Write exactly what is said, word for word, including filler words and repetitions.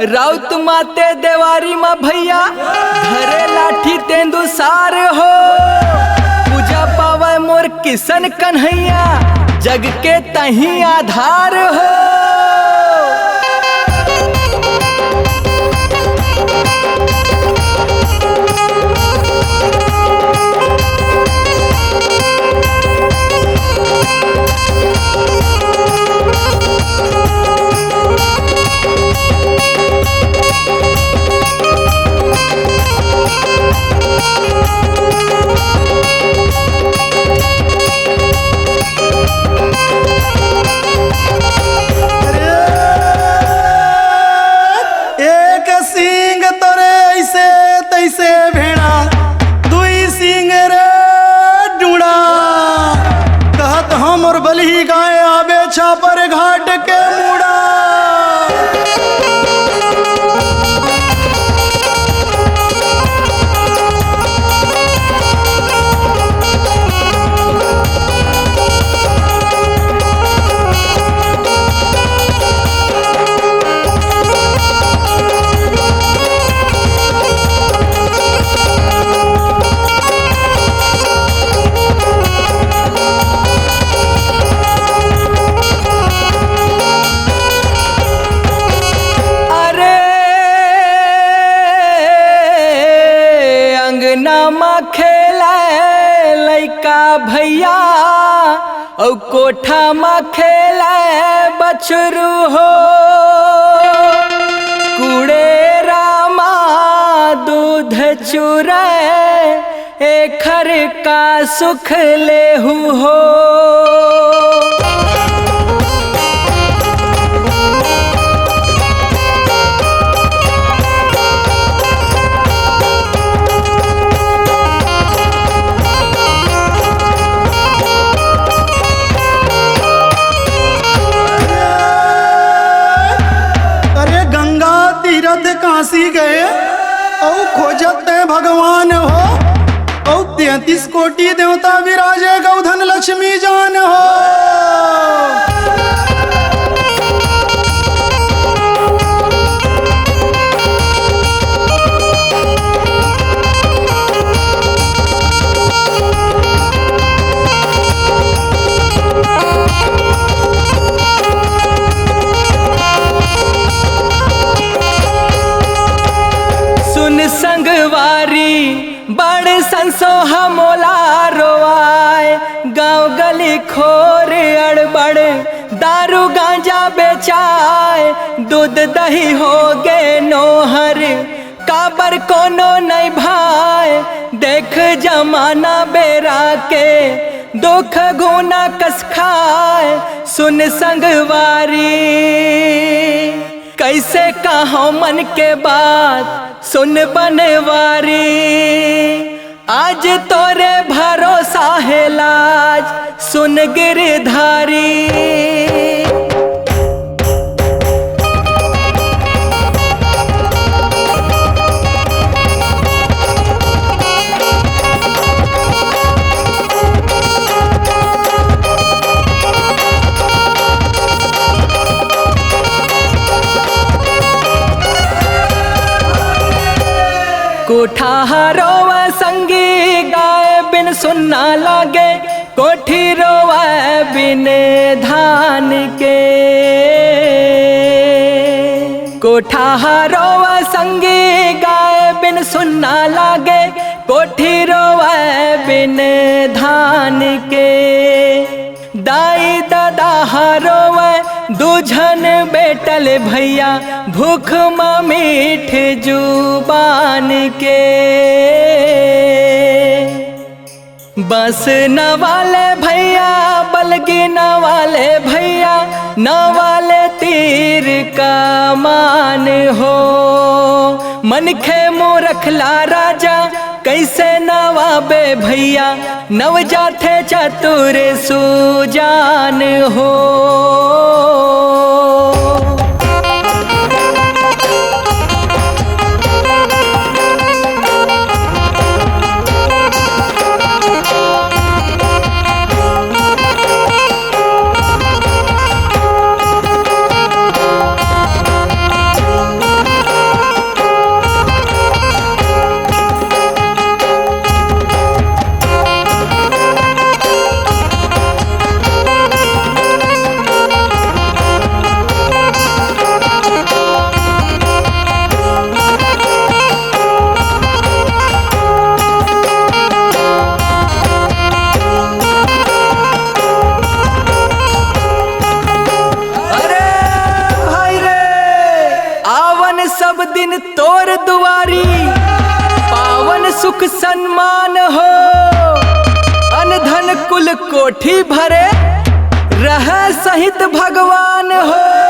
राउत माते देवारी मा भैया, धरे लाठी तेंदू सार हो। पूजा पावै मोर किसन कन्हैया, जग के तहीं आधार हो। एक सींग तोरे ऐसे तैसे भेड़ा, दुई सींग रे डूड़ा। कहत हमर बलही गाय आबे छापर घाट के मुड़ा। अरे अंगना मा खेलै लइका भैया, अउ कोठा मा खेलै बछरू हो। कुड़ेरा मा दूध चुरै, एखर का सुख लेहू हो। अरे गंगा तीरथ काशी गए, अउ खोजत तैं भगवान हो, अउ तैंतीस कोटि देवता विराजे गौधन लक्ष्मी जान हो। सुन संगवारी, बड़ संसोह मोला रोवाय, गाँव गली खोर अड़बड़, दारू गांजा बेचाय, दूध दही होगे नोहर, काबर कोनो नइ भाय, देख जमाना बेरा के, दुख घुना कस खाय। सुन संगवारी, कइसे कहँव मन के बात, सुन बनवारी, आज तोरे भरोसा हे लाज, सुन गिरधारी। कोठा ह रोवय संगी, गाय बिन सुन्ना लागे, कोठी रोवय बिन धान के। कोठा ह रोवय संगी, गाय बिन सुन्ना लागे, कोठी रोवय बिन धान के। दाई ददा ह रोवय दू झन बेटा ले भैया, भूख म मीठ जुबान के। बांस नवाले भैया, बलगी नवाले भैया, नवाले तीर कमान हो। मनखे मूरख ला राजा, कइसे नवाबे भैया, नव जाथे चतुर सुजान हो। सम्मान हो, अन धन कुल कोठी भरे, रहे सहित भगवान हो।